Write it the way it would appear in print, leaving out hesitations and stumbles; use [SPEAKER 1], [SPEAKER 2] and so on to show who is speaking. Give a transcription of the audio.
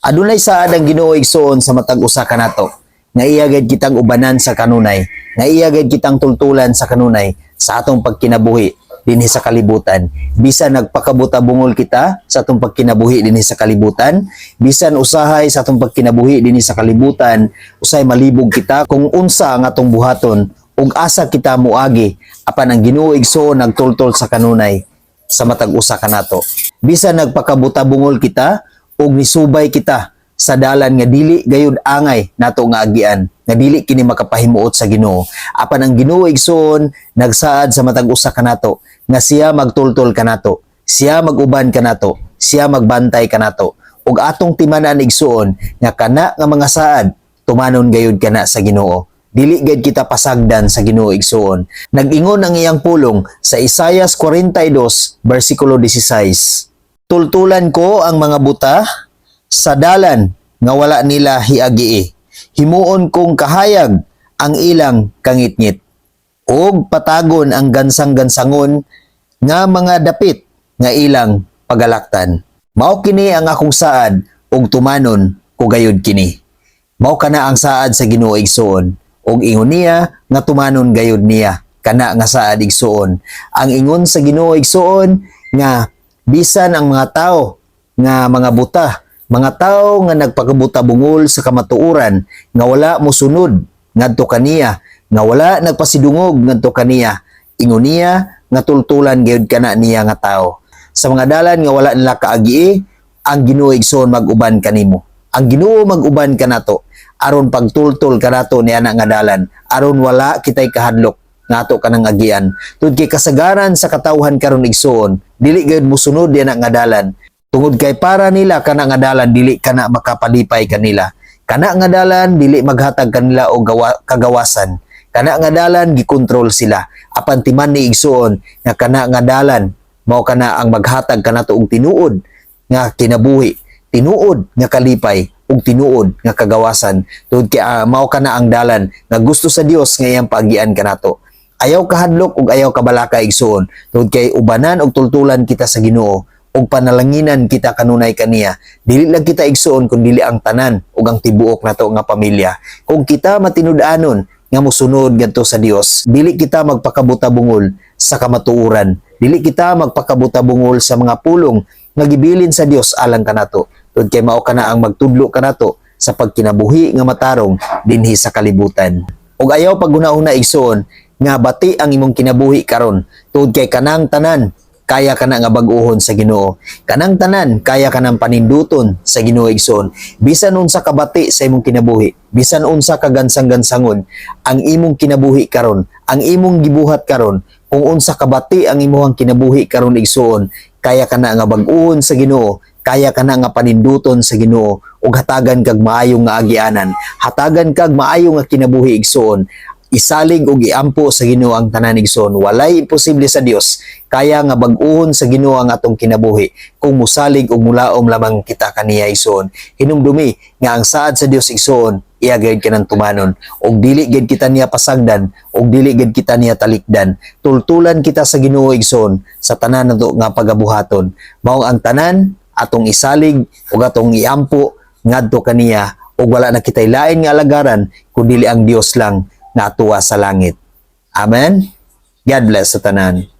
[SPEAKER 1] Adunay saad ang Ginoo, igsoon, sa matag usa kanato nga iya gid kitang ubanan sa kanunay, nga iya gid kitang tultulan sa kanunay sa atong pagkinabuhi dinhi sa kalibutan. Bisan nagpakabuta-bungol kita sa atong pagkinabuhi dinhi sa kalibutan, bisan usahay sa atong pagkinabuhi dinhi sa kalibutan, usahay malibog kita kung unsa ang atong buhaton ug asa kita muagi, apan ang Ginoo, igsoon, nagtultol sa kanunay sa matag usa kanato. Bisan nagpakabuta-bungol kita ug nisubay kita sa dalan nga dili gayud angay nato nga agian, nga dili kini makapahimuot sa Ginoo, apan ang Ginoo, igsoon, nagsaad sa matag usa kanato nga siya magtultol kanato, siya maguban kanato, siya magbantay kanato. Ug atong timan-an, igsoon, nga kana nga mga saad tumanon gayud kana sa Ginoo. Dili gayud kita pasagdan sa Ginoo, igsoon. Nag-ingon ang iyang pulong sa Isayas 42 bersikulo 16: "Tultulan ko ang mga buta sa dalan nga wala nila hiagii. Himuon kong kahayag ang ilang kangitngit. Ug patagon ang gansang-gansangon nga mga dapit nga ilang pagalaktan. Mao kini ang akong saad ug tumanon ko gayud kini." Mao kana ang saad sa Ginoo, igsoon. Ug ingon niya nga tumanon gayud niya kana nga saad, igsoon. Ang ingon sa Ginoo, igsoon, nga bisan ang mga tao nga mga buta, mga tao nga nagpakabuta bungol sa kamatuoran, nga wala mosunod ngadto kaniya, nga wala nagpasidungog ngadto kaniya, ingon niya nga tultulan gayud kana niya nga tao. Sa mga dalan nga wala nila kaagi, ang Ginoo, igsoon, mag-uban kanimo. Ang Ginoo mag-uban kanato aron pagtultol kanato niya na nga dalan, aron wala kitay kahadlok nga ato kanang agian. Tungod kay kasagaran sa katawhan karon, igsoon, dili gayud mosunod diyan nga dalan. Tungod kay para nila kana nga dalan dili kana makapalipay kanila. Kana nga dalan dili maghatag kanila og kagawasan. Kana nga dalan gikontrol sila. Apan timan-i, igsoon, nga kana nga dalan mao kana ang maghatag kanato og tinuod nga kinabuhi, tinuod nga kalipay ug tinuod nga kagawasan. Tungod kay mao kana ang dalan nga gusto sa Dios nga iyang paagian kanato. Ayaw kahadlok ug ayaw kabalaka, igsoon, tungod kay ubanan ug tultulan kita sa Ginoo ug panalanginan kita kanunay kaniya. Dili lang kita, igsoon, kun dili ang tanan ug ang tibuok nato nga pamilya. Kung kita matinud-anon nga mosunod ngadto sa Dios, dili kita magpakabuta-bungol sa kamatuoran. Dili kita magpakabuta-bungol sa mga pulong nga gibilin sa Dios alang kanato. Tungod kay mao kana ang magtudlo kanato sa pagkinabuhi nga matarong dinhi sa kalibutan. Ug ayaw paghuna-huna, igsoon, nga bati ang imong kinabuhi karon, tungod kay kanang tanan kaya kana nga bag-ohon sa Ginoo. Kanang tanan kaya kanang paninduton sa Ginoo, igsoon. Bisan unsa kabati sa imong kinabuhi, bisan unsa ka gansang-gansangon ang imong kinabuhi karon, ang imong gibuhat karon, kung unsa kabati ang imong kinabuhi karon, igsoon, kaya kana nga bag-ohon sa Ginoo, kaya kana nga paninduton sa Ginoo ug hatagan kag maayo nga agianan, hatagan kag maayo nga kinabuhi, igsoon. Isalig ug iampo sa Ginoo ang tanan, igsoon. Walay imposible sa Dios. Kaya nga bag-ohon sa Ginoo ang atong kinabuhi kung musalig ug mulaom lamang kita kaniya, igsoon. Hinumdumi nga ang saad sa Dios, igsoon, iya gayud kanang tumanon ug dili gid kita niya pasagdan ug dili gid kita niya talikdan. Tultulan kita sa Ginoo, igsoon, sa tanan nato nga pagabuhaton. Mao ang tanan atong isalig ug atong iampo ngadto kaniya ug wala na kitay lain nga alagaran kun dili ang Dios lang nga atuwa sa langit. Amen. God bless sa tanan.